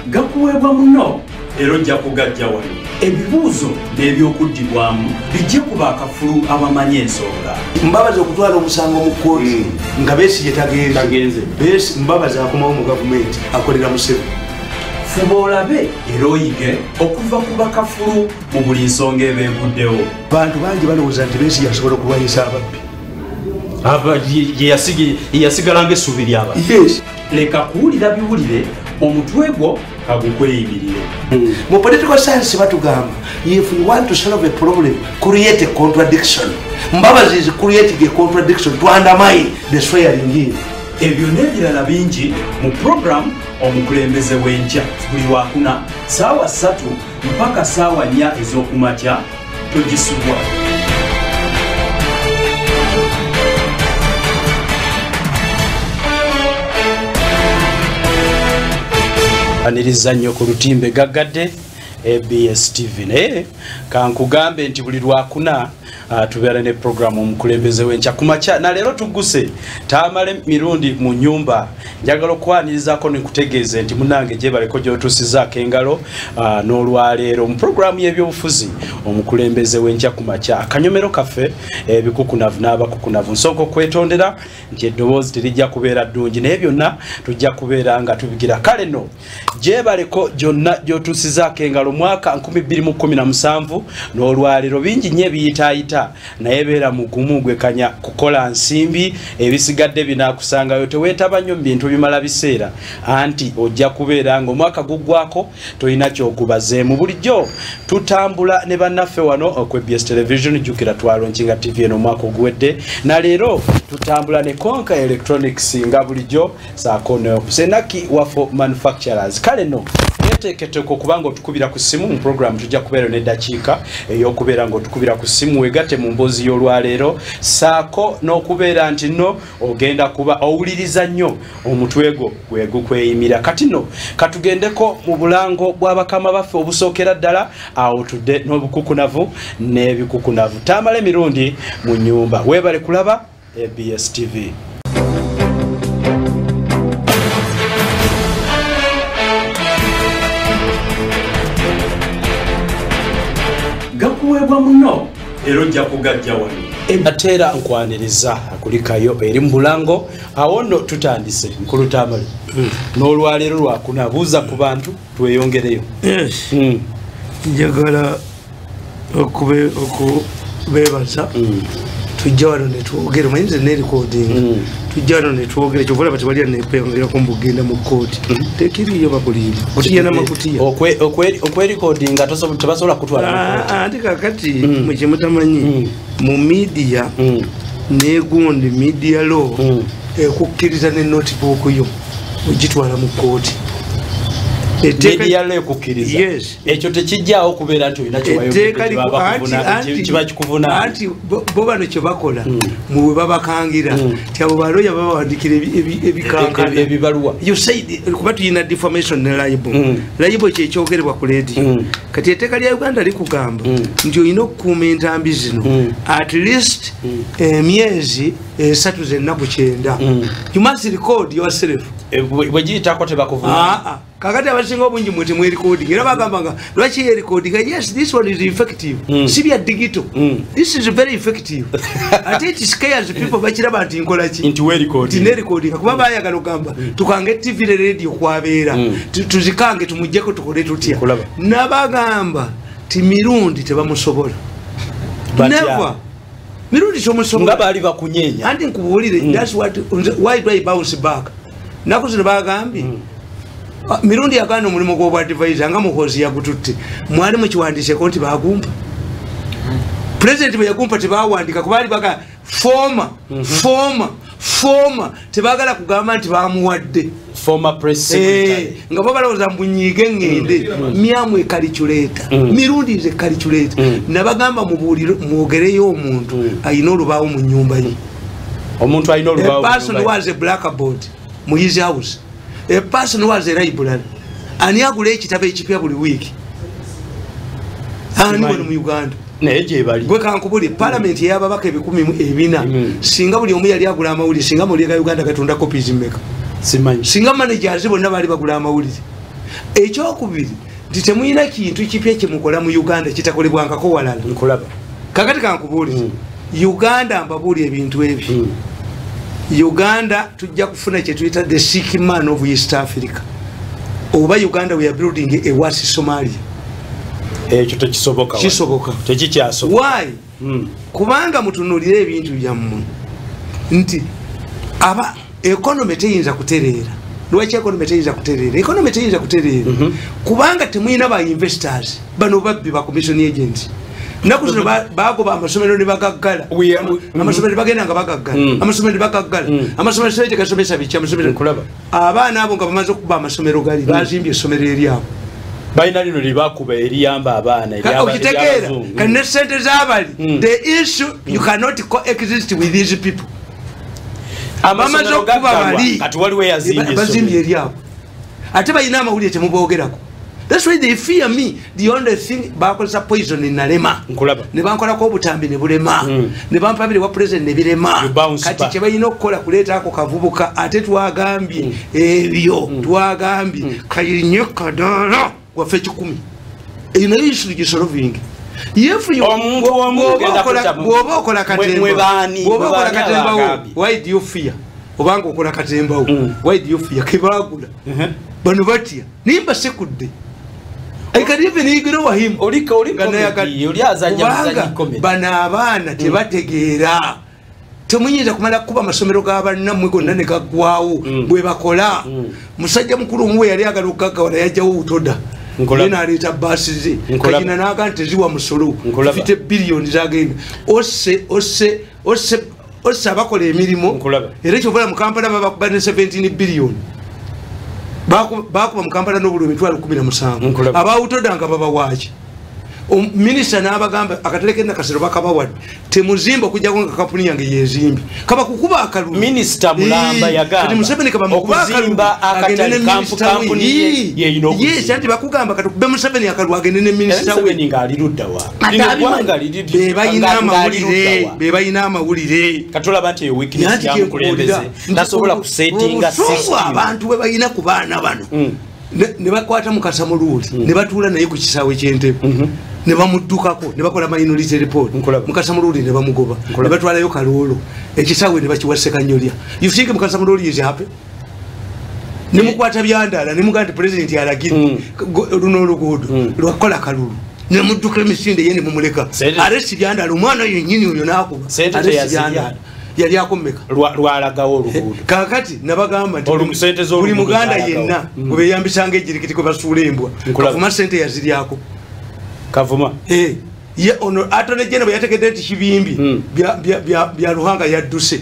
Gakuweebwa muno era ojja kugajja wano. Ebibuuzo n'ebyokuddibwamu bijje ku bakafulu abamanyi ensonga. Mbabazi okutwala omusango mu kkooti nga Besigye tagenze. Mbabazi akomawo mu gavumenti akolera Museveni. Fuba olabe era oyige okuva ku bakafulu mu buli nsonga ebeeguddewo. Bantu bangi balowooza nti Besigye asobola okulwanyisa ababbi. Ye yasigala ng'essuubi ly'abantu. Yes. Leka kuwulira biwulire, omutwe gwo kagukweyimirire. Mu political science batugamba, if you want to solve a problem, create a contradiction. Mbabazi is creating a contradiction to undermine the swearing in. Ebyo n'ebirala bingi mu puroguramu Omukulembeze w'Enkya, buli Lwakuna saawa 3 mpaka saawa 4 ez'okumakya. Togisubwa. Aniriza nnyo ku lutimbe gaggadde ABS TV, naye kankugambe nti buli Lwakuna tubeera ne programu Omukulembeze w'Enkya ku makya. Na leero tugguse Tamale Mirundi mu nyumba. Njagala okwanirizaako nikutegeeze nti munange gyebaleko gyotuusizaako engalo n'olwaleero mu programu y'ebyobufuzi Omukulembeze w'Enkya ku makya, akanyomero kaffe ebikukunavu n'abakukunavu. Nsooka okwetondera nti eddoboozi terijja kubeera ddungi, naye byonna tujja kubeera nga tubigira. Kale nno gyebaleko gyonna gyotuusizaako engalo. Mwaka 2017 n'olwaleero bingi nnyo ebiyitaayita, naye beera mugumu, gwekanya kukola nsimbi, ebisigadde binaakusangayo. Teweetaba nnyo mu bintu bimala biseera, anti ojja kubeera nga omwaka guggwako tolina kyogubazeemu. Bulijjo tutambula ne bannaffe wano ku ABS Television. Jjukira twalaunchinga TV eno omwaka oguwedde. Na leero tutambula ne Konka Electronics nga bulijjo, saako ne Senaki Waffle Manufacturers. Kale nno yeteeketeeka okubanga otukubira ku ssimu mu program. Tujja kubeera n'eddakiika ey'okubeera ng'otukubira ku ssimu, wegatte mu mboozi y'olwaleero, saako n'okubeera nti nno ogenda kuba owuliriza nnyo, omutwe gwo gwe gukweyimira. Kati nno katugendeko mu bulango bw'abakama baffe obusookera ddala, awo tudde n'obukukunavu n'ebikukunavu. Tamala Emirundi mu nnyumba. Weebale kulaba ABS TV. Gakuweebwa muno era ojja kugajja wano. Ate era nkwaniriza akulikayo eri mu bulango. Awo nno tutandise. Mukulu Tamale, n'olwaleero Lwakuna, buuza ku bantu tweyongereyo. Yes. Njagala okubeebaza. Tujja wano netwogera, omanyi nze nerecording. Tujja wano netwogera, kyova olaba tewali anekweyongerako mbugenda mu kooti. Tekiriyo, bakulimba kutiya namakutiya. Okwerecordinga tebasobola kutwala mu kooti. Ah, ate kakati mwe kyemutamanyi, mu media negundi media law ekukkiriza ne notebook yo ogitwala mu kooti. Media law ekukkiriza? Yes. Ekyo tekijjaawo okubeera nti olina Etteeka kiba kikuvuna. Anti bo bano kye bakola mu bwe babakangira ti abo baloya babawandikira ebikankana. Ebibaluwa. You said kuba tuyina defamation ne libel. Libel kyekyogerebwa ku radio. Kati etteeka lya Uganda likugamba nti olina okukuuma entambi zino at least emyezi 3 zennaku 90. You must record yourself. Bwe giyitako tebakuvuna. Ah, ah. Kakati abasinga obungi mwe temwerecording, era bagamba nga lwaki yerecording. Yes, this one is effective. Si bya digital. This is very effective, ate it scares people. Bakiraba nti nkola ki? Nti werecording. Nti nerecording kuba bayagala ogamba tukange TV ne radio kwabeera. Tuzikange, tumuggyeko, tukole tutya? Nkulaba. Nabagamba ti Mirundi tebamusobola. Batya? Never. Mirundi tomusobola. Nga baali bakunyeenya. Anti nkubuulire, that's what, why do I bounce back? Naku zino bagambye ah, Mirundi yagaana omulimu gw'obwadvisor nga Muhoozi yagututte. Mwali mukiwandiiseko nti bagumpa? President bwe yagumpa tebawandika, kubaali baga former, former, former, tebagala kugamba nti bamuwadde. Former press secretary. Eh, nga bo balowooza mbunyiige ŋŋende myamwe calculator. Mirundi is a calculator. Nabagamba mubuulire, mwogereyo omuntu ayina olubaawo mu nnyumba ye. Omuntu alina A olubaawo mu person nyumba who ye. has a blackboard mu his house, a person who has a library. Ani agula ekitabo ekipya buli wiiki? Ani wano mu Uganda? Naye gye bali. Gwe kankubuli parliament y'ababaka 1400 singa buli omu yali agula amawulire, singa amawulire ga Uganda gatunda copies mmeka? Simanyi. Singa managers bonna baali bagula amawulire. Ekyokubiri nti temulina kintu kipya kyemukola mu Uganda kitakolebwangako walala. Nkulaba. Kakati kankubuulire, Uganda mbabuulire ebintu ebyo. Uganda tujja kufuna kye tuyita the sick man of East Africa. Oba Uganda we are building a worse Somalia. Ekyo tekisoboka. Kisoboka. Tekikyasoboka. Why? Kubanga mutunuulire ebintu byammwe nti aba economy teyinza kutereera. Lwaki economy teyinza kutereera? Economy teyinza kutereera kubanga temulina ba investors, bano babbi ba commission agents. Nnaku zino bagoba amasomero ne bagaggala, amasomero bagenda nga bagaggala, amasomero ne bagaggala, amasomero sente gasomesa biki, amasomero. Abaana abo nga bamaze okukuba amasomero gali, bazimbye essomero eryabo. Balina lino lyebakuba eriyamba abaana Okitegeera? Kati ne sente z'abali, the issue, you cannot coexist with these people. Bamaze okukuba bali, kati waliwo eyazimbye bazimbye eryabo, ate balina amawulire temuboogerako. That's why they fear me. The only thing bakozesa poison nalema. Ne bankolako obutambi ne bulema. Ne bampabire wa president ne birema. Kati kye balina okukola kuleeta ako kavubuka, ate twagambye ebyo, twagambye kayinye kadala waffe 10. Eyo nayo issue gisolving. If you bw'oba okola katemba, bw'oba okola katemba, why do you fear? Obanga okola katemba, why do you fear? Kebagula. Bano batya. Nimba sekudde. I can even ignore him. Oli comedy, oli azanya muzanyi comedy. Bano abaana tebategeera. Temuyinza kumala kuba amasomero g'abannammwe gonna ne gaggwawo bwe bakola. Musajja mukulu omu we yali agala okugaggawala yajjawo Utoda. Ye n'aleeta baasi ze. Kagina n'aga nti teziwa musolo. 50 biliyoni zagenda. Ose ose ose ose abakola emirimu. Era kyova mu Kampala babakuba ne 17 biliyoni. Bakuba mu Kampala n'obululu 17,000. Abawutoda nga babawaaki. Minisita n'abagamba akatale ke Nakasero bakabawadde, temuzimba okujjako nga kampuni yange yeezimbi. Kaba kukuba akalulu. Minisita Mulamba yagamba kati Museveni kaba mukuba akalulu agende ne minisita we. Ye Yes, anti bakugamba kati kube Museveni akalulu agende ne minisita we. Museveni ng'ali ludda wa? Be balina amawulire, be balina amawulire. Katulaba nti eyo weakness ya mukulembeze. Tasobola kusettinga system. Abantu bwe balina ku baana bano. Ne bakwata Mukasa Muluuli, ne batuula naye ku kisaawe ky'Entebbe, ne bamuddukako, ne bakola minority report. Mukasa Muluuli ne bamugoba, ne batwalayo Kaluulu, ekisaawe ne bakiwa Ssekanyolya. You think Mukasa Muluuli is happy? Ne mukwata Byandala, ne mugamba nti president alagire luno oluguudo lwakola Kalulu, ne mudduka emisinde ye ne mumuleka. Arrest Byandala, omwana yennyini oyo n'akuba. Arrest Byandala. Yali akomeka lwalagawo oluguudo. Kaakati nabagamba nti buli Muganda yenna gwe beeyambisanga ejjirikiti kwe basuula embwa, Kavuma ssente yaziryako. Kavuma ye ono Attorney General bwe yategedde nti kibimbi bya Ruhanga yadduse,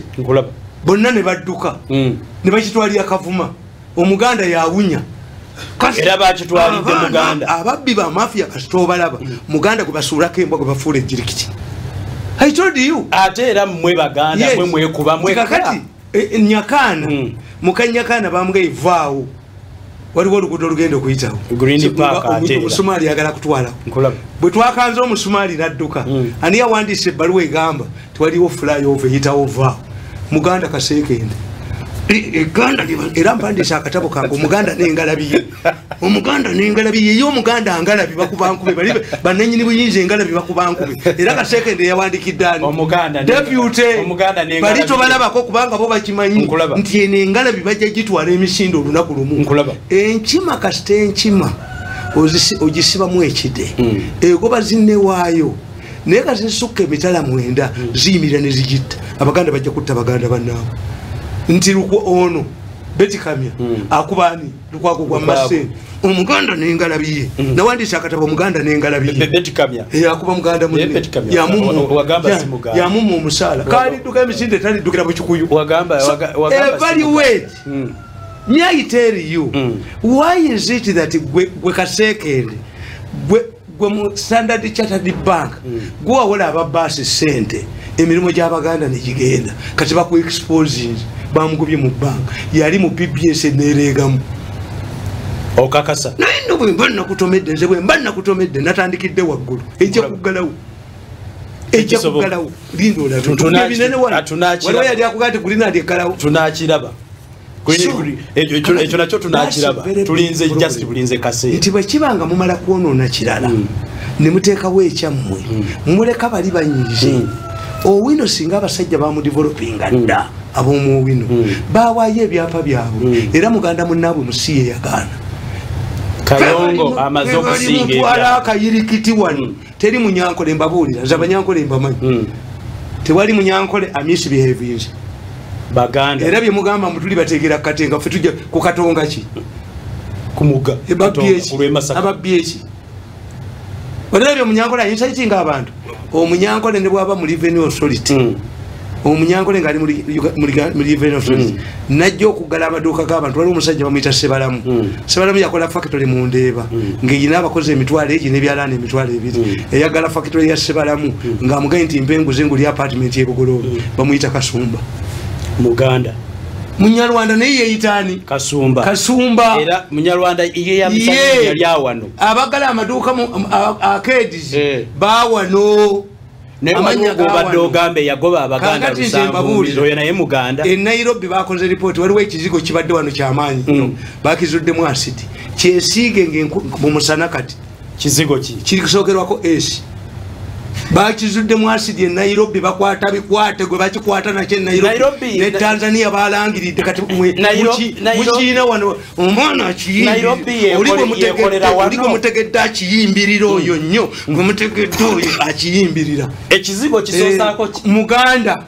bonna ne badduka ne bakitwalira Kavuma. Omuganda yawunya. Era bakitwalidde Muganda. Ababbi ba mafia kasita obalaba, Muganda gwe basuulako embwa gwe bafuula ejjirikiti. I told you. Ate era mmwe Baganda mwe mwekuba mwe. Kakati Nyakana, mukanyakana bamugaye vaawo. Waliwo oluguudo olugenda okuyitawo. Green Park ate era. Omusumaali ayagala kutwala. Bwe twakanze omusumaali n'adduka. Ani yawandiise ebbaluwa egamba tewaliwo flyover eyitawo vaawo. Muganda Kaseekende. Eganda era mpandiise akatabo kange Omuganda n'engalabi ye. Omuganda n'engalabi ye, ye Omuganda angalabi bakuba nkube, bali bannannyini buyinza engalabi bakuba nkube. Era Kaseekende yawandikidde ani? Omuganda Deputy. Omuganda n'engalabi. Bali tobalabako kubanga bo bakimanyi nti eno engalabi bajja gitwala emisinde olunaku lumu. Enkima kasita enkima ogisibamu ekide, egoba zinne waayo, naye kazisukka emitala 9 ziyimirira ne zigitta. Abaganda bajja kutta baganda bannaabwe. Nti ono Betty Kamya akuba ani? Lukwago gwa Maseni. Omuganda n'engalabi ye. Nawandiise akatabo Omuganda n'engalabi ye. Betty Kamya. Akuba muganda munne. Yamumma omusaala. Kalidduka emisinde taliddukira mu Kikuyu. Evaluate. May I tell you, why is it that gwe Kaseekende, gwe mu Standard Chartered Bank, gwe wawola ababaasi ssente, emirimu gy'Abaganda ne gigenda. Kati baku exposing, bamugobye mu bank. Yali mu PBS neereegamu. Okakasa. Naye nno bwe mba nakutomedde, nze bwe mba nakutomedde, natandikidde waggulu. Ejja kuggalawo. Ejja kuggalawo, linda olabe. Ebinene wano waliwo yali akugaa nti Greenland eggalawo. Tunakiraba ekyo nakyo, tunakiraba, tulinze just bulinze kaseera. Nti bwe kibanga mumala kwonoona kirala ne muteekawo ekyammwe, muleka bali banyiize. Owino singa abasajja bamudevelopinga dda, ab'omu Owino bawaayo ebyapa byabwe, era muganda munnaabwe musiye yagaana. Kayongo amaze okusinga. Mutwala akayirikiti wano, teri munyankole, mbabuulira nze abanyankole mbamanyi, tewali munyankole amisbehavinze. Baganda era byemugamba mutuli bateegera katenga, ffe tujja ku Katonga ki kumuga. Ababbi eki olabye omunyankole ayinsaitinga abantu? Omunyankole ne bwaba mu revenue authority, omunyankole ngaali mu revenue authority, najja okuggala amaduuka g'abantu. Waliwo omusajja bamuyita Sebalamu. Sebalamu yakola factory mu Ndeeba ng'erina abakozi 20,000 n'ebyalaani 20,000. Eyagala factory ya Sebalamu ng'amugaye nti mpa enguzi nguli apartment y'e Bugoloobi, bamuyita Kasumba. Muganda? Munyarwanda, naye yeyitaani? Kasumba. Kasumba. Era munyarwanda yeyali awano. Abagala amaduuka mu arcades bawano. Obadde ogambe yagoba abaganda 700, oyo naye muganda? E Nairobi bakoze ripooti, waliwo ekizigo kibadde wano kyamaanyi nnyo, bakizuddemu asidi kyesiige mu musana kati. Kizigo ki? Kirikusookerwako s bakizuddemu asidi e Nairobi, bakwata bikwate gwe bakikwata nakyo e Nairobi ne Tanzania balangiridde. Kati mukiina wano omwana akiyimbiri, oli gwe mutegedde akiyimbirira oyo nnyo, gwe mutegedde oyo akiyimbirira. Ekizigo kisoosaako? Muganda,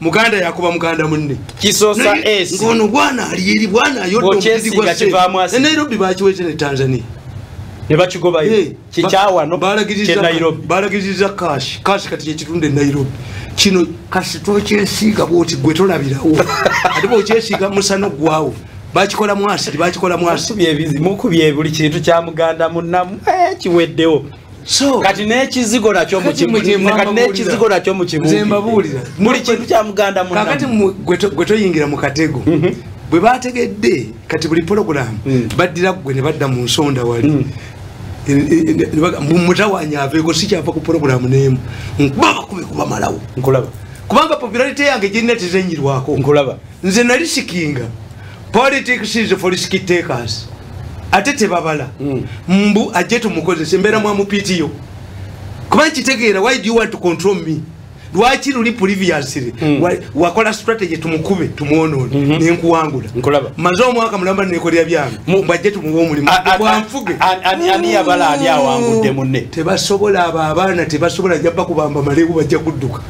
muganda yakuba muganda munne. Kisoosa s. Ngono bwana alieri bwana ayodde omubiri gwa e Nairobi, bakiweze ne Tanzania. Ne bakigobayo kikyawano. Nairobi balagiriza cash cash, kati kyekitunda e Nairobi kino. Kasi tokyesiiga bwoti gwe tolabirawo, ate bwokyesiiga musana gwawo. Bakikola mu asidi, bakikola mu asidi. Mukubye buli kintu kya muganda munnamu, kiweddewo. So kati n'ekizigo nakyo kati n'ekizigo nakyo mukibuulira mbabuulira buli kintu kya muganda munnamu. Kakati gwe toyingira mu katego. Bwe bategedde kati buli pologulamu baddira gwe ne badda mu nsonda wali mutawanya aveeko, sikyava ku pologulamu n'emu, nkuba bakube kubamalawo. Nkulaba. Kubanga popularity yange girina tezenyirwako. Nkulaba. Nze nali sikinga, politics is for risk takers, ate tebabala mbu ajje tumukozese embeera mwamupitiyo, kuba nkitegeera. Why do you want to control me? Lwaki luli previously wakola strategy tumukube tumwonone nenkuwangula? Maze omwaka mulamba nekolera byange, mbajje tumuwe omulimu bwanfuge. Ani yabala, ani awangudde munne? Tebasobola abo abaana, tebasobola. Jja bakubamba maleku, bajja kudduka,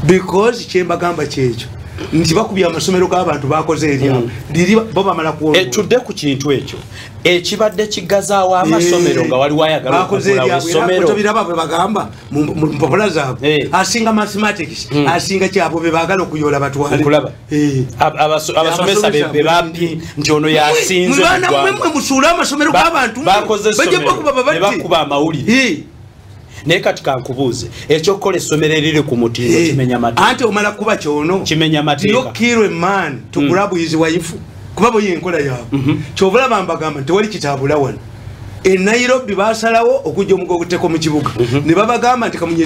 because kyembagamba kyekyo nti bakubye amasomero g'abantu, bakoze eryabo liri bo bamala kuwona. Tudde ku kintu ekyo ekibadde kigazaawo amasomero nga waliwo ayagala okugulawo essomero. Tobiraba bwe bagamba mu mpapula zaabwe, asinga mathematics, asinga kyabo be baagala okuyola batwale. Abasomesa be bampi nti ono yasinze. Mwe musuule amasomero g'abantu. Bakoze bajja bakuba ne bakuba amawulire. Naye kati kankubuuze, ekyokukola essomero eriri ku mutindo kimenya mateeka? Anti omala kuba kyono kimenya mateeka. You kill a man to grab his wife, kuba bo yenkola yaabwe. Kyova olaba mbagamba tewali kitabula wano. E Nairobi basalawo okujja omugogoteko mu kibuga ne babagamba nti kamunye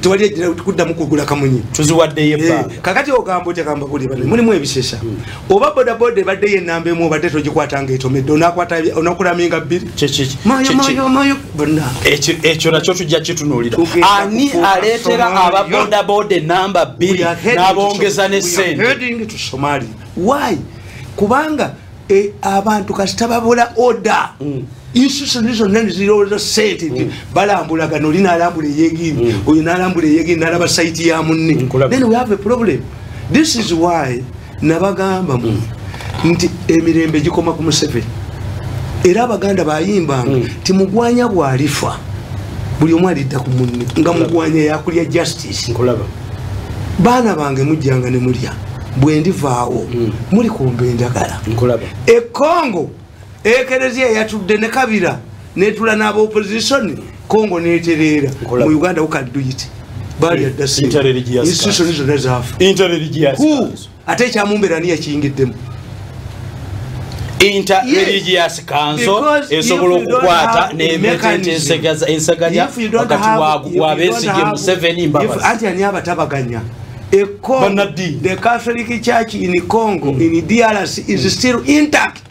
tewali kuddamu kugula kamunye. Tuziwaddeyo ebbanga. Kakati ogamba otya? Gamba kuli bano mulimu ebisesa, oba bodaboda ebaddeyo enamba emu obadde togikwatanga etomedde, onakwata onakulamiinga bbiri mayo mayo mayo bonna. Ekyo nakyo tujja kitunuulira. Ani aleetera ababodaboda enamba 2 n'abongeza ne ssente? Heading to Somalia. Why? Kubanga abantu kasita babula order, institution zonna nezirowooza sente nti balambulagana, oli nalambula eyegini, oyo nalambula eyegini, nalaba site ya munne, then we have a problem. This is why nabagamba mu nti emirembe gikoma ku Museveni. Era abaganda bayimbanga ti mugwanya bwalifa buli omu alidda ku munne, nga mugwanya yakulya justice. Baana bange mujjanga ne mulya, bwe ndivaawo muli kumba endagala. E Congo ekereziya yatudde ne Kabira netula n'aba opposition, Congo netereera. Mu Uganda wukaduyiti bali adda institution zonna zaafa. Ate ekyamumbeera niyo yakiyingiddemu. Inter-religious council esobola okukwata n'emetente ensaganya wakati wa Besigye, Museveni, Mbabazi. Anti ani abatabaganya? The Catholic Church in Congo, in DRC is still intact.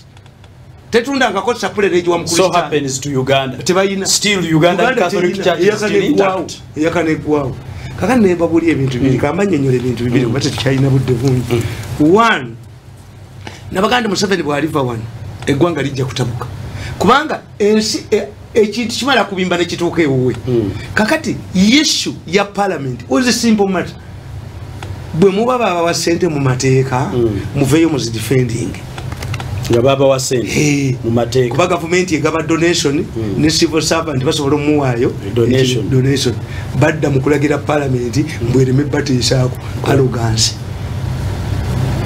Tetundangako sapulere wa Mukristo. So happens to Uganda. Tebayina. Still Uganda Catholic Church is still intact. Yakanegwawo. Kakati nebabuli ebintu bibiri, kamba nnyonnyola ebintu bibiri kuba tetukyalina budde bungi. One, nabaganda Museveni bw'aliva wano eggwanga lijja kutabuka, kubanga ensi ekintu kimala kubimba nekituuka ewuwe. Kakati issue ya parliament was a simple matter. Bwe muba babawa ssente mu mateeka, muveeyo muzidefending. Nga babawa ssente mu mateeka, kuba gavumenti egaba donation, ne civil servant basobola omuwaayo donation. Badda mu kulagira parliament mbwereme batiisaako. Arrogance,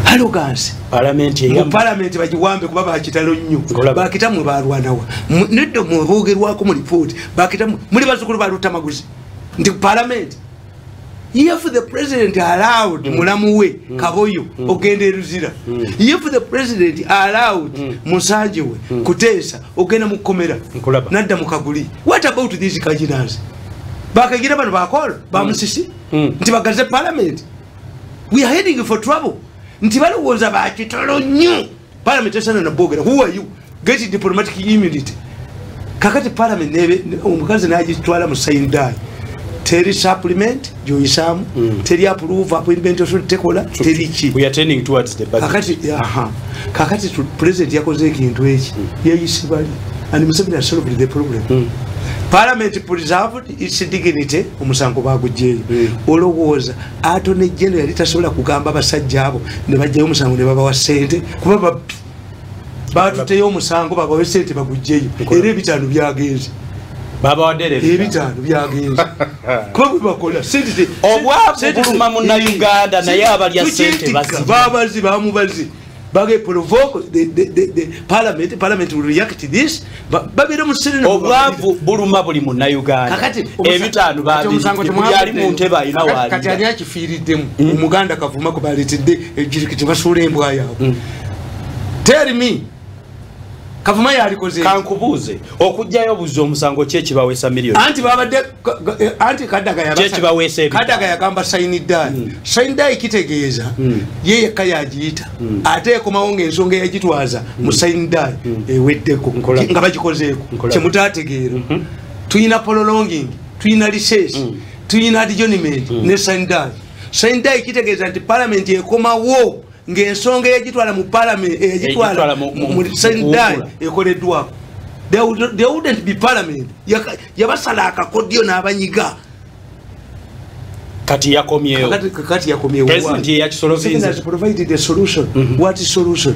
arrogance. Parliament mu parliament bagiwambe kuba bakitalo nnyo. Bakitamwe balwanawa nedda mwe bogerwako mu report, bakitamwe muli bazzukulu ba Luttamaguzi nti parliament. If the president allowed mulamu we Kaboyo ogenda e Luzira, if the president allowed musanji we Kuteesa ogenda mukomera nadda mu kaguli, what about these kajinas bakagira bano bakola bamusisi nti bagaze parliament? We are heading for trouble. Nti balowooza bakitalo nnyo. Parliament esana nabogera. Who are you? Get diplomatic immunity. Kakati parliament nebe omukazi nagitwala mu sine die, teri supplement gyoyisaamu, teri approve appointment of tekola, teri ki. We are turning towards the budget. Kakati aha, kakati president yakoze ekintu eki, yeyise bali and Museveni has solved the problem. Parliament preserved its dignity. Omusango bagugyeyo. Olowooza Attorney General yali tasobola kugamba abasajja abo ne bajjayo omusango ne babawa ssente? Kuba babbi batuteyo omusango babawe ssente bagugyeyo, era 5 byagenze. Babawadde 5 byagenze kuba bwe bakola ssente. Obwavu buluma Munnayuganda, naye abalya ssente bazi babazi bamubazi bage provoke the parliament, parliament will react to this. Babire mu Senate. Obwavu buluma buli Munnayuganda, 5 babiri yali mu ntebe alina waali. Kati ani akifiiriddemu? Omuganda Kavuma, ko baleetedde ejirikiti basuula embwa yaabwe. Tell me, Kavuma yalikoze? Kankubuuze, okugjayo buzi omusango ki ekibaweesa miliyoni? Anti babadde anti Kadaga Ki ekibaweesa 5? Kadaga yagamba sine die. Sine die kitegeeza ye yekka yagiyita, ate ekomawo ng'ensonga eyagitwaza mu sine die eweddeko nga bagikozeeko. Kyemutaategeera, tuyina prolonging, tuyina recess, tuyina adjournment ne sine die. Sine die kitegeeza nti parliament ekomawo ng'ensonga eyagitwala mu parliament, eyagitwala mu sine die ekoleddwako. There wouldn't be parliament. Yabasala akakodyo n'abanyiga. Kati yakomyewo. Kati yakomyewo. President yakisolovinze. Has provided a solution. What is solution?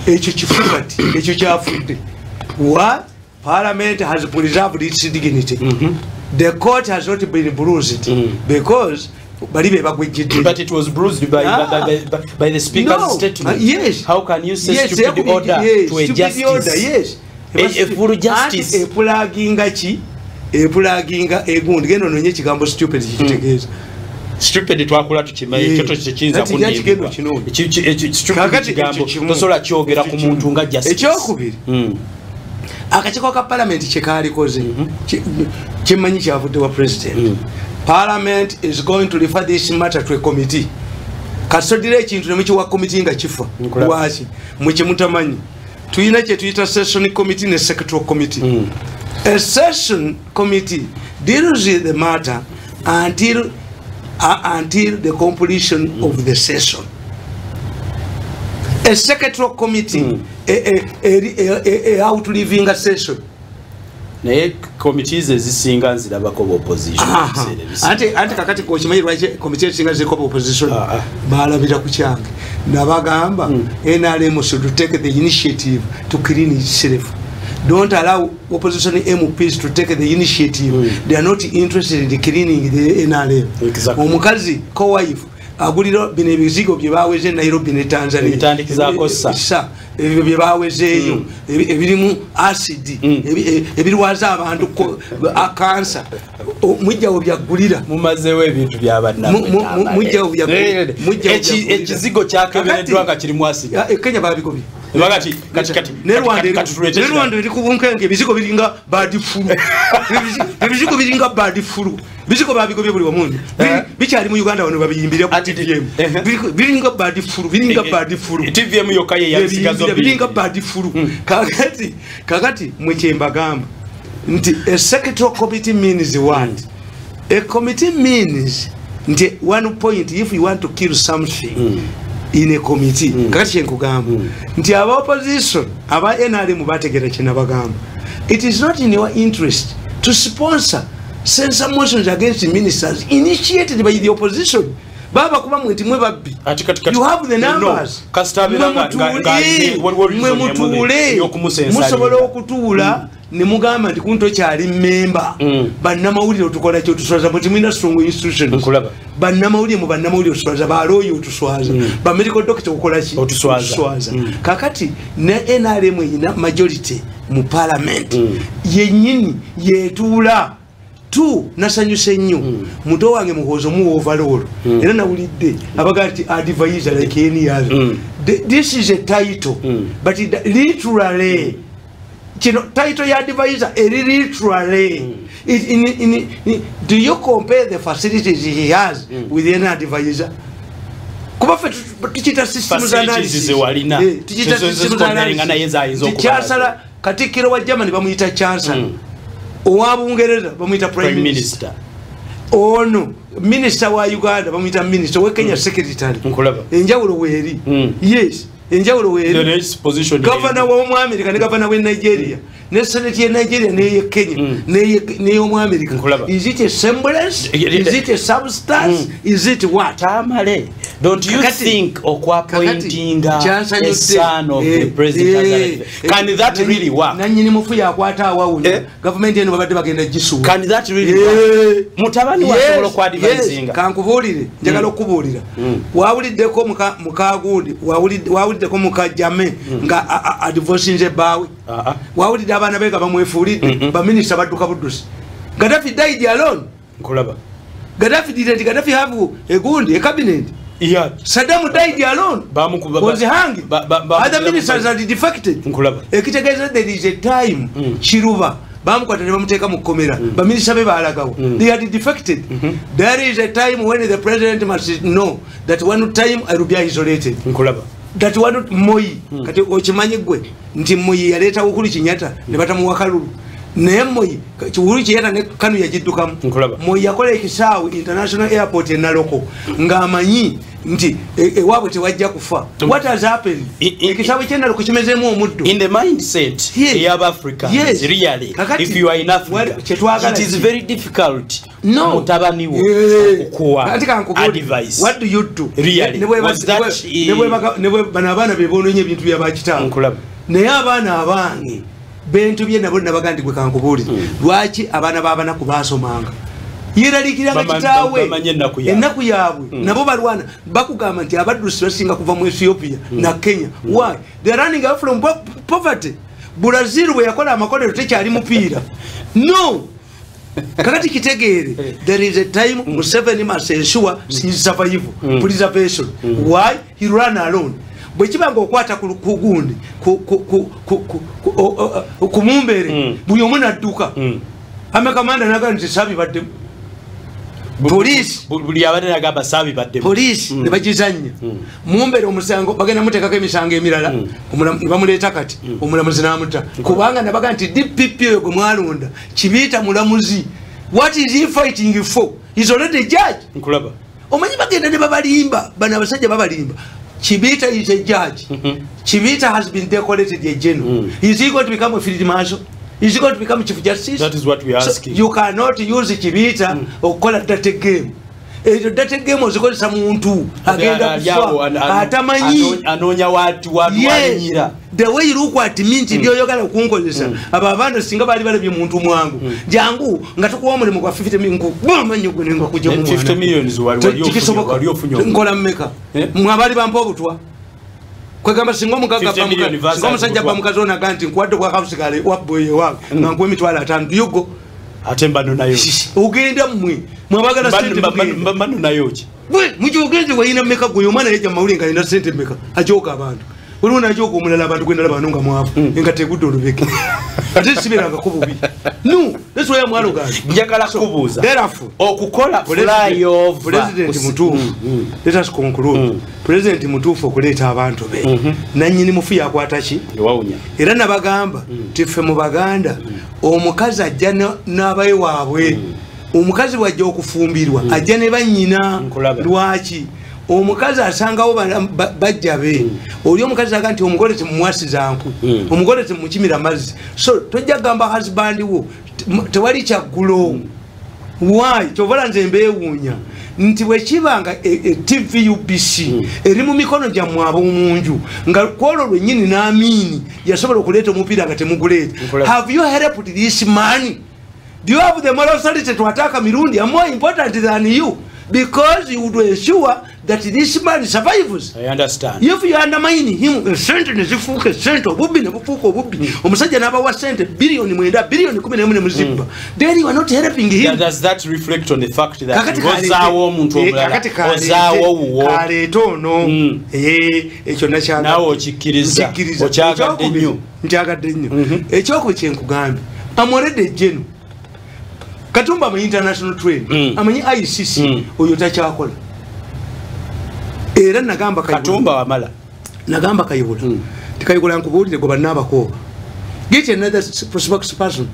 Ekyo kifu kati, ekyo kyafudde. What? Parliament has preserved its dignity. The court has not been bruised because bali be bagwejjidde. But it was bruised by the speaker's No. statement. Yes. How can you say Yes, stupid order to a stupid justice? order, yes. A full justice. Anti epulaginga ki? Epulaginga egundi. Genda ononye ekigambo stupid kikitegeeza. Stupid twakula tukimanyi, ekyo tekiyinza Kati kunnimbibwa. kigendo kino. Stupid Kakati kigambo ekyo kimu. tosobola kyogera ku Ekyo kimu. muntu nga justice. Ekyokubiri, akakiiko ka parliament kyekaalikoze kyemmanyi kyavudde wa president. Parliament is going to refer this matter to a committee. Kasodira ekintu ne mukiwa committee nga kifa. Nkulaba. Lwaki mwe kyemutamanyi, tuyina kye tuyita session committee ne secretarial committee. A session committee deals with the matter until the completion of the session. A secretarial committee a outliving a session. Naye committees ezisinga nzirabako opposition ebiseera ebisinga. Anti kakati kokimanyi lwaki committee ezisinga ziriko opposition? Ah, ah. Balabira ku kyange, nabagamba NRM should take the initiative to clean itself. Don't allow opposition MPs to take the initiative. They are not interested in cleaning the NRM. Omukazi co-wife agulira bino ebizigo bye baweze Nairobi ne Tanzania. Ebitandikizaako ssa. Ssa ebyo bye bawezeeyo ebirimu acid, ebirwaza abantu kansa, mujjawo byaggulira. Mumazeewo ebintu Mujjawo Ekizigo kyakebereddwa nga kirimu acid. E Kenya babigobye. Kati kati kati ne Rwanda eri ku bunkenke, ebizigo biringa bad flu, ebizigo biringa bad flu, bizigo babigobye buli wamundi bikyali mu Uganda wano babiyimbira ku TVM, biringa bad flu, biringa bad flu. TVM yokka ye yabisigazo, biringa bad flu. Kakati mwe kyembagamba nti a secretary committee means what? A committee means nti one point, if you want to kill something in a committee. Kakati kyenkugamba nti aba opposition, aba NRM bategeera kyenabagamba. It is not in your interest to sponsor censor motions against ministers initiated by the opposition. Baba kuba mwe nti mwe babbi. You have the numbers. Mwe mutuule, musobola okutuula ne mugamba nti kunto kyali member. Bannamawulire otukola ki? Otuswaza. Muti mulina strong institutions. Bannamawulire, mu bannamawulire otuswaza, balooyi otuswaza, ba medical doctor okola ki? Otuswaza. Kakati ne NRM erina majority mu parliament yennyini yetuula tu. Nasanyuse nnyo muto wange Muhoozi omuwa overall, era nawulidde abagaa nti advisor like any other. This is a title, but literally kino title ya advisor eri literally do you compare the facilities he has with any advisor? Kuba ffe tukiyita systems analysis, tukiyita systems analysis. Chancellor, Katikkiro wa Germany bamuyita chancellor, owa Bungereza bamuyita prime minister, ono minister wa Uganda bamuyita minister, wa Kenya secretary. Enjawulo weeri. Yes, enjawulo weeri. Gavana w'omu America ne gavana w'e Nigeria ne senate ye Nigeria neye Kenya ney'omu America, is it a semblance? Is it a substance? Is it what? Tamale, don't you think okwapointinga a son of the president, can that really work? Nanyini mufu yakwata awawunya gavumenti eno babadde bagenda gisuula. Can that really work? Mutabani wasobola okwadvisinga? Kankubuulire, njagala okubuulira. Wawuliddeko mukagundi, wawuliddeko muka Jame nga adivosinze bbaawe? Wawulidde abaana be nga bamwefuulidde baminisita badduka buddusi? Gaddafi died alone. Nkulaba. Gaddafi didn't Gaddafi have a gundi, a cabinet? Yeah. Saddam died alone. Was hanged. Other ministers are defected. Ekitegeeza there is a time. Chiruba bamukwata ne bamuteeka mu kkomera, baminisita be baalagawo. They had defected. There is a time when the president must know that one time I will be isolated. Nkulaba. That one Moi, kati okimanyi gwe nti Moi yaleeta Uhuru Kenyatta ne batamuwa kalulu, naye Moi, Uhuru Kenyatta ne Kanu yagiddukamu. Moi yakola ekisaawe international airport e Naloko ng'amanyi nti ewaabwe tewajja kufa. What has happened? Ekisaawe ky'e Naloko kimezeemu omuddo. In the mindset ey'Abafricans, really, if you are in Africa, it is very difficult mutabani wo okuwa advice. What do you do? Really, was that bano abaana be boononye ebintu byabakitaabwe, naye abaana abange bentubye nabo nabaga nti gwe kankubuulire, lwaki abaana b'abanaku baasomanga? Yeraliikiranga kitaawe ennaku yaabwe. Nabo balwana, bakugamba nti abaddusi basinga kuva mu Ethiopia na Kenya. Why they are running out from poverty? Brazil bwe yakola amakolero tekyali mupiira. No, kakati kitegeere, there is a time Museveni must ensure his survival, preservation. Why he run alone? Bwe kiba nga okwata ku gundi ku mumbere, buli omu nadduka, amekamanda naga nti sabibaddemu. Police buli abadde agamba sabibaddemu, police ne bagizannya. Mumbere omusango bagenda muteekako emisango emirala, ne bamuleeta kati omulamuzi n'amuta, kubanga nabaga nti DPP oyo gwe mwalonda kibiita mulamuzi. What is he fighting for? He's already a judge. Nkulaba. Omanyi bagenda ne babalimba, bano abasajja babalimba. Chibita is a judge. Chibita has been decorated a general. Is he going to become a field marshal? Is he going to become chief justice? That is what we are asking. So you cannot use Chibita or call it dirty game. Ekyo dirty game ozikozesa muntu agenda kufa atamanyi. Anoonya watu walinyira. The way you look at me nti byoyogala okunkozesa, abo abaana singa baali balabye muntu mwangu jangu nga tukuwa omulimu gwa 50 million, nkubamanyi gwe nenga kujja mu 50 millions wali ofunye nkola mmeka? Mwe abaali bampa obutwa kwegamba singa omugagga singa omusajja bba mukazi ono aga nti nkuwadde obwa kabusigale wabboye wange nga nkuwa 50,000, yugo ate mbano nayo ogenda mmwe mwabagala sente mbano nayo ki bwe mujogenze wayina mmeka gwe omwana yajja mawulire nga alina sente mmeka ajoga abantu Waliwo najoka omulala abantu gwendala bano nga mwavu nga tegudde olubeke ate siberangako bubi. No, that's why I'm arrogant. Njagala kubuuza. Therefore, okukola flyover President mutuufu. Let us conclude. President mutuufu okuleeta abantu be. Nannyini mufu yakwata ki? Wawunya. Era nabagamba tiffe mu Baganda omukazi ajja n'abaye waabwe. Omukazi bw'ajja okufumbirwa ajja ne bannyina. Lwaki? Omukazi asangawo bajja be. Oli omukazi aga nti omugole temumwasiza nku, omugole temukimira mazzi. So tojja kugamba husband wo tewali kyaggulo. Why? Kyovola nze mbeewuunya nti bwe kiba nga TV UBC eri mu mikono gyammwe ab'omunju nga kwolwo lwennyini n'Amiini yasobola okuleeta omupiira nga temuguleeta. Have you helped this man? Do you have the moral authority to attack Mirundi? I'm more important than you. Because you would ensure that this man survives. I understand. If you undermine him, sente nezifuuka sente, obubbi ne bufuuka obubbi. Omusajja n'abawa sente biliyoni 9, biliyoni 11 ne muzibba. Then you are not helping him. Yeah, does that reflect on the fact that ozaawo omuntu omulala, ozaawo wuwo? Kaleete ono. Ekyo nakyagadde. Naawe okikkiriza. Okyagadde nnyo. Nkyagadde nnyo. Ekyokubiri kye nkugambye, I'm already general. Katumba amanyi international trade, amanyi ICC, oyo takyakola. Era nagamba Katumba wamala. Nagamba Kayihura. Tikayihura nkubuulire goba Nabakooba. Get another spokesperson.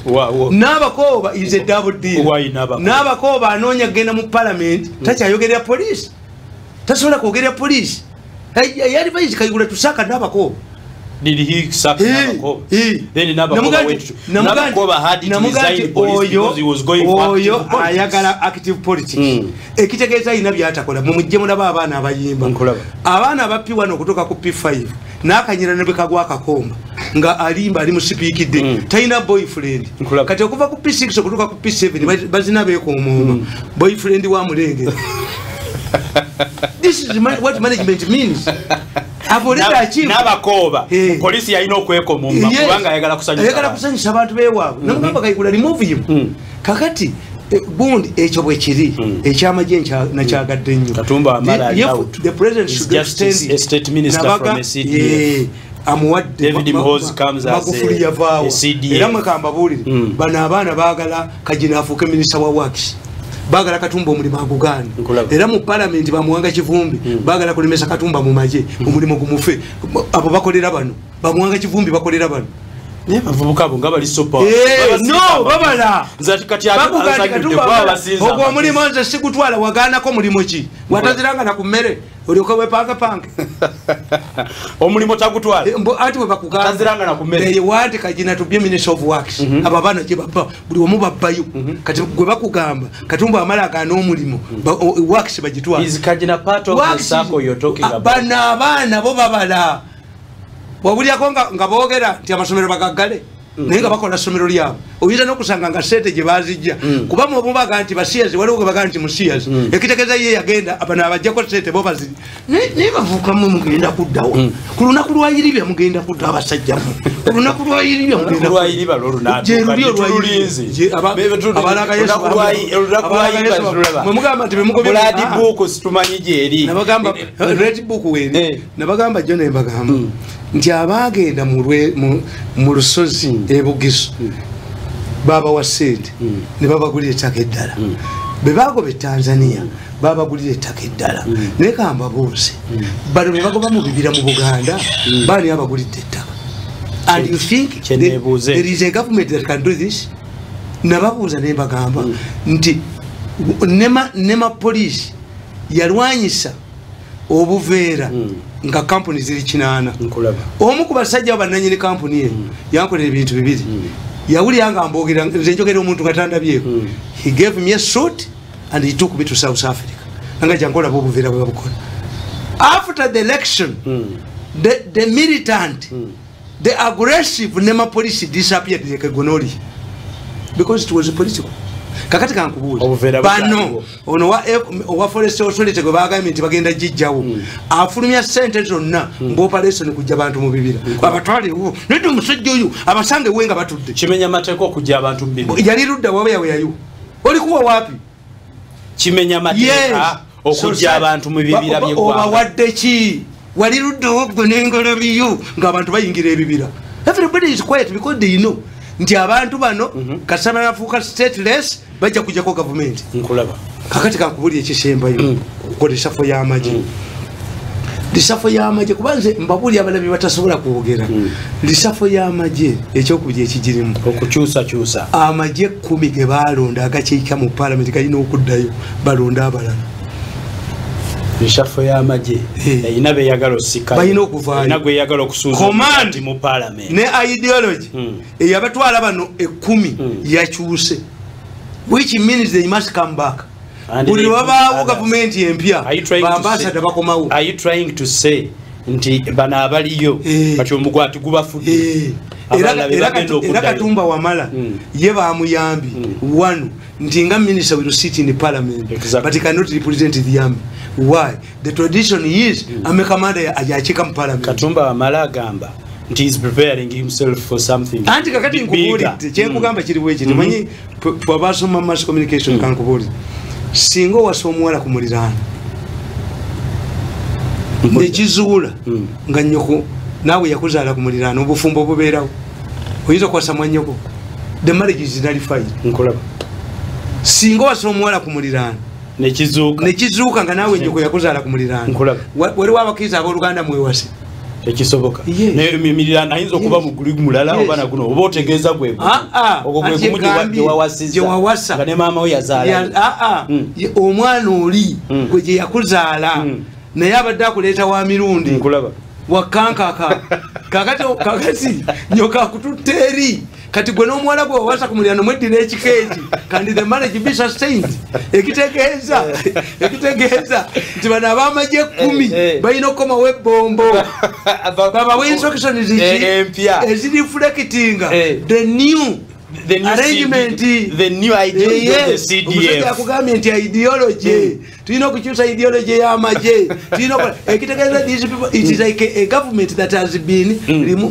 Nabakooba is a double deal. Nabakooba anoonya kugenda mu parliament, takyayogerera police. Tasobola kwogerera police. Yadvise Kayihura tusaka Nabakooba. Did he sack Nabakooba? Then Nabakooba went to Nabakooba had to resign police because he was going for active politics. Ayagala active politics. Ekitegeeza alina by'atakola. Mumujje mulaba abaana abayimba. Abaana aba P1 okutuuka ku P5 n'akanyira ne bwe kagwa akakomba nga alimba ali mu sipiikidde talina boyfriend. Kati okuva ku P6 okutuuka ku P7 bazina beekoomooma. Boyfriend wa mulengera. This is what management means. Nabakooba polisi yalina okwekomomba kubanga ayagala kusanyusa abantu beewaabwe. Namugamba Kayihura remove him. Kakati gundi ekyo bwe kiri ekyamagye nakyagadde nnyo. Katumba Wamala ali out. The president should extend a state minister from a CDF. Amuwadde David Muhoozi comes as Magufuli yavaawo. a CDF. Era mwekamba buulire bano abaana baagala Kagina afuuke minisita wa works. Bagala Katumba omulimu agugaana. Era mu parliament bamuwanga Kivumbi bagala kulemesa Katumba mu magye omulimu gumufe. Abo bakolera bano bamuwanga Kivumbi bakolera bano. Naye bavubuka abo nga bali so power. No, babala. Nze kati ogwo omulimu nze sigutwala wagaanako mulimu ki? Wataziranga na ku mmere olyoke wepangapange. Omulimu tagutwala. Ati we bakugamba. Taziranga na ku mmere. They want Kagina to be minister of works. Abo abaana gye bava buli omu babbayo. Kati gwe bakugamba Katumba amala agaana omulimu works bagitwala. Is Kagina part of the circle you're talking about? Bano abaana bo babala. Wabulyako nga boogera nti amasomero bagaggale naye nga bakola ssomero lyabwe. Oyinza n'okusanga nga ssente gye baazijja kuba mubaga nti basiyazi waliwo gwe baga nti musiyazi ekitegeeza ye yagenda bano abajjako ssente bo baziri naye bavuukamu mugenda kuddawa ku lunaku lwa Yiribya mugenda kudda abasajjamu ku lunaku lwa Yiribya mugenda mugamba nti nabagamba red book weeri nabagamba jjo ne mbagamba nti abagenda mu lusozi e Bugisu babawa ssente ne babagulira ettaka eddala. Bwe bagoba e Tanzania babagulira ettaka eddala. Naye kambabuuze bano be bagoba mu bibira mu Buganda baani abagulidde ettaka? And you think there is a government that can do this? Nababuuza ne mbagamba nti nema police yalwanyisa obuveera nga kampuni ziri 8. Omu ku basajja bannannyini kampuni eyo yankolera ebintu bibiri. Yawulira nga mbogera nze njogera omuntu nga tandabyeko. He gave me a suit and he took me to South Africa. Nga jankola obuveera bwe babukola. After the election, the militant, the aggressive nema police disappeared like a gonori because it was political. Kakati kankubuuza bano ono wa forest authority gwe bagambye nti bagenda gijjawo afulumya ssente zonna mbu operation kujja bantu mu bibira abatwalewo nedda omusajja oyo abasange we nga batudde. Kimenya mateeka okujja abantu mu bibira. Yali ludda wabe yawe yayo olikuwa wapi? Kimenya mateeka okujja abantu mu bibira by'eggwanga. Obawadde ki? Wali ludda gwe n'engalabiyo ng'abantu bayingira ebibira. Everybody is quiet because they know nti abantu bano kasaba yafuuka stateless, bajja kujjako gavumenti. Nkulaba. Kakati kankubulira ekisembayo ku reshuffle y'amagye. Reshuffle y'amagye, kuba nze mbabuulira abalabi batasobola kwogera. Reshuffle y'amagye ekyokubiri ekigirimu okukyusakyusa amagye 10 ge baalonda agakiika mu paalamenti galina okuddayo balonda abalala. Reshuffle y'amagye erina beyagala osika, balina okuvaayo, erina gweyagala okusuuza mu paalamenti ne ideology eyabatwala bano 10 yakyuse, which means they must come back. Buli wabaawo gavumenti empya, baambasada bakomawo. Are you trying to say nti bano abaliyo kati omugwati gubafudde? Era Katumba Wamala ye bamuyambi one nti nga minister will sit in the parliament, exactly, but he cannot represent the army. Why? The tradition is army commander ajakiika mu parliament. Katumba Wamala agamba nti is preparing himself for something. Anti kakati nkubuulidde kyenkugamba kiri bwe kiti, manyi twabasoma mass communication, kankubuulidde singa owasa omuwala ku muliraano nekizuula nga nnyoko naawe yakuzaala ku muliraano, obufumbo bubeerawo, oyinza okuwasa mwannyoko, the marriage is nullified. Nkulaba. Singa owasa omuwala ku muliraano nekizuuka nga naawe nnyoko yakuzaala ku muliraano, waliwo abakkiriza abooluganda mwewase. Tekisoboka. Naye emiriraano ayinza okuba muguli mulala oba naguno, oba otegeeza gwe ogwo gwe gumu gye wawasizza nga ne maama we yazaala. Omwana oli gwe gye yakuzaala naye abadde akuleeta wa mirundi. Nkulaba. Wakankaka. Kakati nyoka akututte eri. Kati gwe n'omuwala gwe wawasa ku muliraano mweddira ekika eki, kandi the marriage be sustained. Ekitegeeza nti bano ab'amagye 10 balina okukomawo ebbombo babawe instructions empya ezireflectinga the new arrangement, the new ideology of the CDF. Omusajja akugambye nti ideology, tulina okukyusa ideology y'amagye, tulina ekitegeeza these people, it is like a government that has been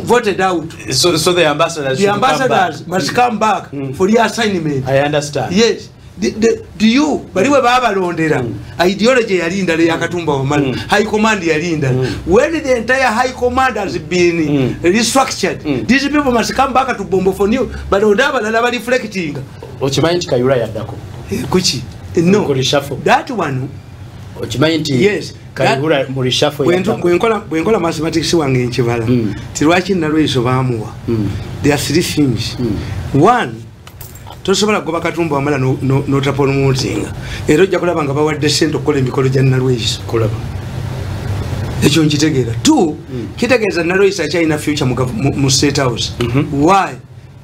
voted out. So the ambassadors, the ambassadors must come back for reassignment. I understand. Yes. Do you bali we babalondera ideology yali ndala ya Katumba Wamala, high command yali ndala. When the entire high command has been restructured, these people must come back to Bombo for new, but onda abalala bali reflecting. Okimanyi nti Kayihura yaddako kuki? No, that one okimanyi nti yes, Kayihura mu reshuffle yaddako. Bwenkola mathematics wange nkibala ti lwaki Nalweyiso baamuwa. There are 3 things. One, tosobola kugoba Katumba Wamala n'otapromotinga, era ojja kulaba nga bawadde ssente okukola emikolo gya Nalweyiso. Ekyo nkitegeera. 2, kitegeeza Nalweyiso akyalina future mu State House. Why?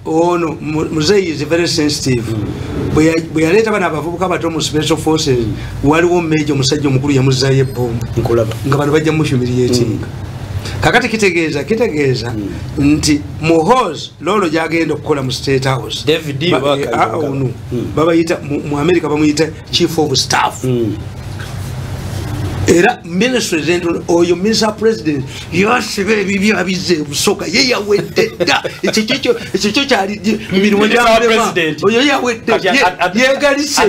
Ono Muzeeyi is very sensitive. Bwe yaleeta bano abavubuka bato mu special forces, waliwo meja omusajja omukulu yamuzzaayo ebbombo nga bano bajja muhumiliatinga. Kakati kitegeeza nti Muhoozi lolo gyagenda okukola mu State House, David babayita mu America bamuyita chief of staff. Era ministry oyo Mr. President yasiba ebibyo abize busoka ye yawedde dda. Ekyo kyo kyali mirimu gya president oyo yawedde yegalise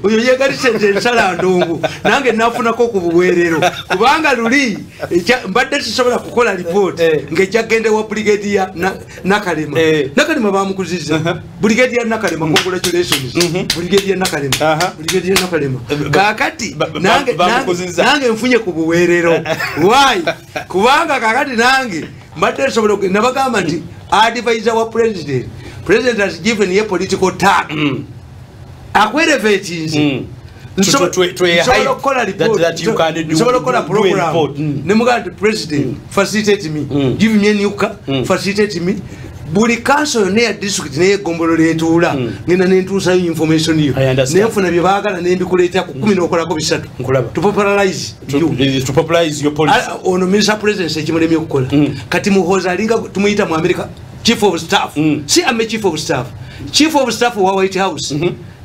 oyo yegalise ensala ndongo nange nafunako ku buweerero kubanga luli mbadde sisobola kukola report ng'ejja gende wa brigadier Nakalema. Nakalema bamukuzizza brigadier Nakalema, congratulations brigadier Nakalema, brigadier Nakalema. Kakati nange nfunye ku buweerero. Why? Kubanga kakati nange mbadde nsobola nabagamba nti advisor wa president, president has given a political tag. Akwerevetinze nsobola okukola report, nsobola okukola program nemugamba nti president facilitate me, give me a new car, facilitate me. Buli council yonna eya district n'eyeggombolola etuula ngenda nentuusayo information yo nenfuna bye baagala nembikuleeta ku 10 n'okolako 3 to popularize your policy. Ono minister president ekimulemye okukola. Kati Muhoozi alinga tumuyita mu America chief of staff. Si ame chief of staff, chief of staff wa White House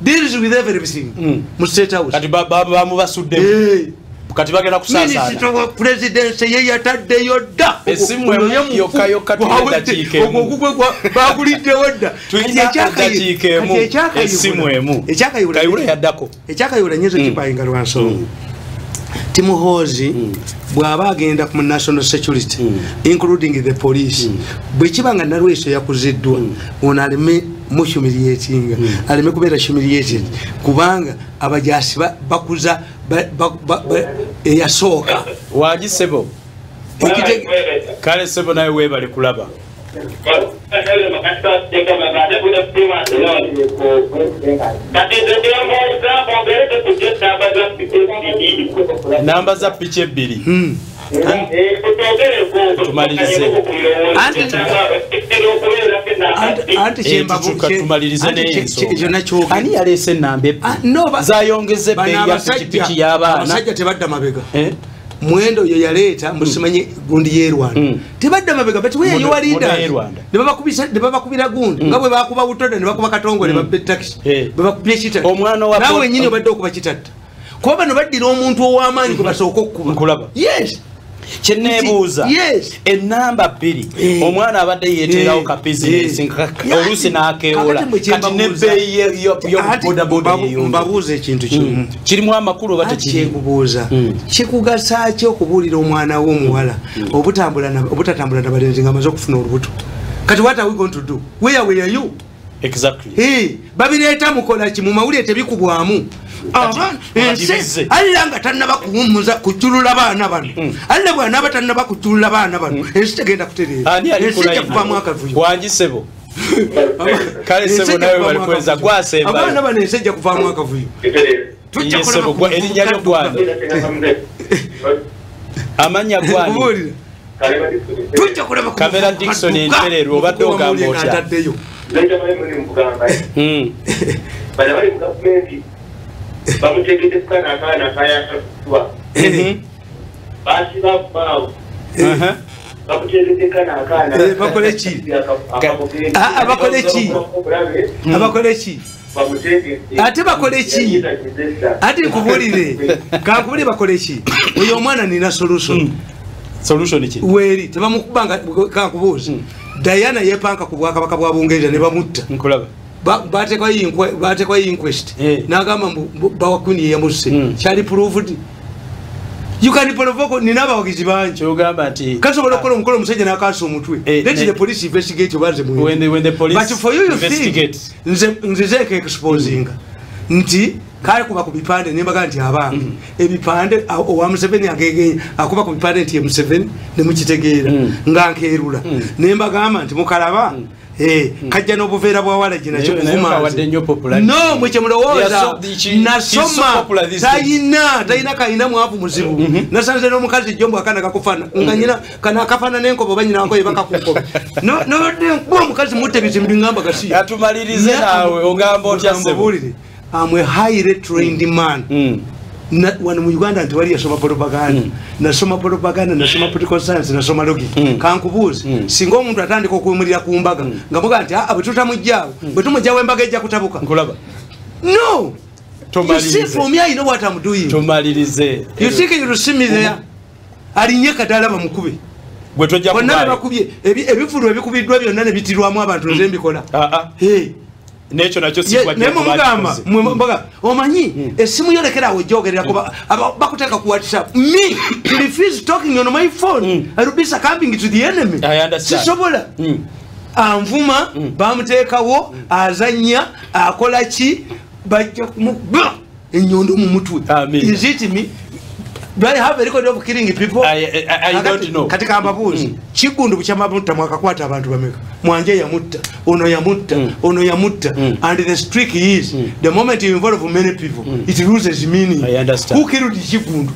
deals with everything mu State House. Kati bamubasudde kati bagenda kusasaana. Minister wa presidency ye yataddeyo dda. Esimu yokka yokka tulina eddakiika emu. Ogwo baguliddewo dda. Tulina eddakiika emu. Esimu emu. Ekyakayihura yaddako. Ekyakayihura nyezo kipayinga lwa nsonga. Muhoozi bw'aba agenda ku national security, including the police, bwe kiba nga Nalweso yakuziddwa, ono aleme muhumiliatinga, aleme kubeera humiliated, kubanga abajasi bakuza eyasooka. Wangi sebo. Kale sebo, nawe weebale kulaba. Namba za piki ebbiri. Tumalirize. Tumalirize n'ensonga. Ani yaleese ennamba ebbiri? Zayongeza ebbeeyi ya pikipiki y'abaana. Abasajja tebadda mabega. Mwendo yo yaleeta musimanyi gundi y'e Rwanda. Tebadda mabega, but where you are leaders. Ne babakubira gundi nga bwe bakuba Butoda ne bakuba Katongole, babba taxi. Bwe bakubye Kitatta. Omwana wa naawe wennyini obadde okuba Kitatta. Kuba bano baddira omuntu ow'amaanyi gwe basooka okukuba. Nkulaba. Yes. Kyeneebuuza, ennamba bbiri, omwana abadde yeeteerawo ka bizinesi oluusi n'akeewola, kati n'ebbeeyi y'obubodaboda yeeyongera. Mbabuuza ekintu kimu. Kirimu amakulu oba tekirimu? Kyekubuuza, kikugasa ki okubuulira omwana wo omuwala obutatambula nabalenzi ng'amaze okufuna olubuto? Kati what are we going to do? Where were you? Exactly. Babireeta mukola ki? Mu mawulire tebikubwamu. Alira nga tannaba kuwummuza kujulula baana bano, alira bw'anaaba tannaba kujulula baana bano, ensi tegenda kutereera, ensi ejja kuvaamu akavuyo. Wangi sebo. Kale sebo, nawe balikweza gwasembayo. Abaana bano ensi ejja kuvaamu akavuyo. Ye sebo, erinnya lyo gwani? Amannya gwani? Tujja kulaba. Kamera Dickson Entererwa, obadde ogamba otya? Bano bali mu gavumenti bamutegedde kukana akaana akayakatuwa basiba baawo, bamutegedde kana akaana. Bakole ki? Bakole ki? Abakole ki? Ate bakole ki? Ate nkubulire, kankubulire, bakole ki? Oyo omwana nina solution. Solution ki? Weeri tebamukubanga. Kankubuuza, Diana yepanka ku bwakabaka bwa Bungereza ne bamutta. Nkulaba. Bateekayo inquest, n'agamba mbu bawakuni yamusse. Kyali proved. You can provoke. Nina abawagizi bangi. Kyogamba nti kasobola okukola omukolo, omusajja n'akaasa omutwe. Let the police investigate obanze. When the police But for you, you think investigate. Nze zeeka exposing nti kale kuba ku bipande nembaga nti abange ebipande owa Museveni agegenya akuba ku bipande nti ye Museveni, nemukitegeera nga nkeerula, nembagamba nti mukalaba. Kajja n'obuveera bwa walagi nakyo kuvuma. No, mwe kyemulowooza nasoma tayina tayina kayina mwavu muzibu. Nasanze n'omukazi jjombo akaana kakufaana nga nyina kana akafaana n'enkobo oba nyina wako yebaka ku nkobe nobadde omukazi mutta ebizibu bingamba gasiya. Atumalirize naawe, ogamba otya ssebo? I'm a highly trained man. Wano mu Uganda nti wali yasoma propaganda. Nasoma propaganda, nasoma political science, nasoma logic. Kankubuuze, singa omuntu atandika okuwemulira ku mbaga, nga mugaa nti aa, bwe tutamuggyaawo, bwe tumugyawo embaga ejja kutabuka. Nkulaba. No! You see, for me, I know what I'm doing. Tumalirize. You think you see me there? Alinye kadaala bamukube. Gwe tojja Bonna kubaayo. bakubye ebivulu ebikubiddwa byonna ne bitirwamu abantu, nze mbikola. Hey. N'ekyo nakyo si Naye mugamba mbaga omanyi essimu yolekera awo gyogerera kuba bakuteeka ku WhatsApp. Me to refuse talking on my phone, I will be succumbing to the enemy. I understand. Sisobola. Anvuma bamuteekawo, azannya, akola ki, bajja kumukuba ennyondo mu mutwe. Amen. Is it me? Do I have a record of killing people? I don't know. Kati kambabuuzi, Kigundu bukyamabutta mwakakwata abantu bameka? Mwanje yamutta, ono yamutta, ono yamutta. And the trick is, the moment you involve many people, it loses meaning. I understand. Who killed Kigundu?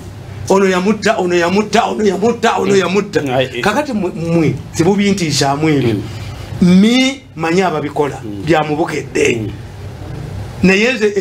Ono yamutta, ono yamutta, ono yamutta, ono yamutta. Kakati mwe tebubintiisaamu ebyo. Mi manyi ababikola byamubukedde. Naye nze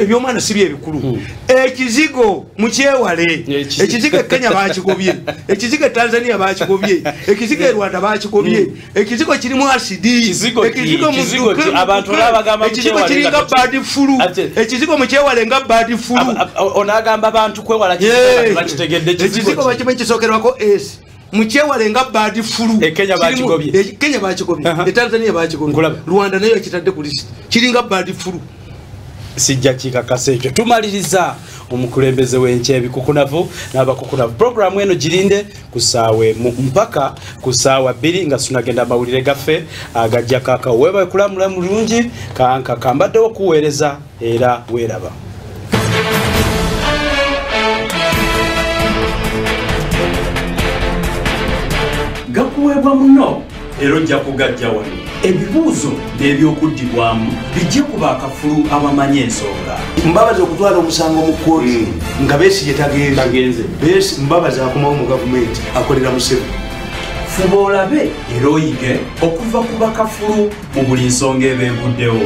ebyomwana si byebikulu. Ekizigo mukyewale. Ekizigo e Kenya bakigobye, ekizigo e Tanzania bakigobye, ekizigo e Rwanda bakigobye. Ekizigo kirimu asidi. Kizigo ki? Ekizigo Kizigo ki? Abantu babagamba ekizigo mukyewale kiringa nga bad flu. Ekizigo mukyewale nga bad flu. Onagamba abantu kwewala kizigo Yeah. bakitegedde. Ekizigo Kizigo ki? bakimanyi kisookerwako S. Mukyewale nga bad flu. E Kenya bakigobye. E Kenya bakigobye. E Tanzania bakigobye. Nkulaba. Rwanda nayo ekitadde ku list. Kiringa bad flu. Sijja kikakasa ekyo. Tumaliriza omukulembeze w'enkya ebikukunavu n'abakukunavu. Programu eno girinde ku ssaawa emu mpaka ku ssaawa 2 nga tunagenda amawulire gaffe agajja kaakawo. Weebale kulamula mulungi kanka kambaddewo okuweereza era weeraba. Gakuweebwa muno era ojja kugajja wano. Ebibuuzo n'ebyokuddibwamu bijje kuba akafulu abamanyi ensonga. Mbabazi okutwala omusango mu kkooti nga Besigye tagenze. Mbabazi akomawo mu gavumenti akolera Museveni. Fuba olabe era oyige okuva ku bakafulu mu buli nsonga eba eguddewo.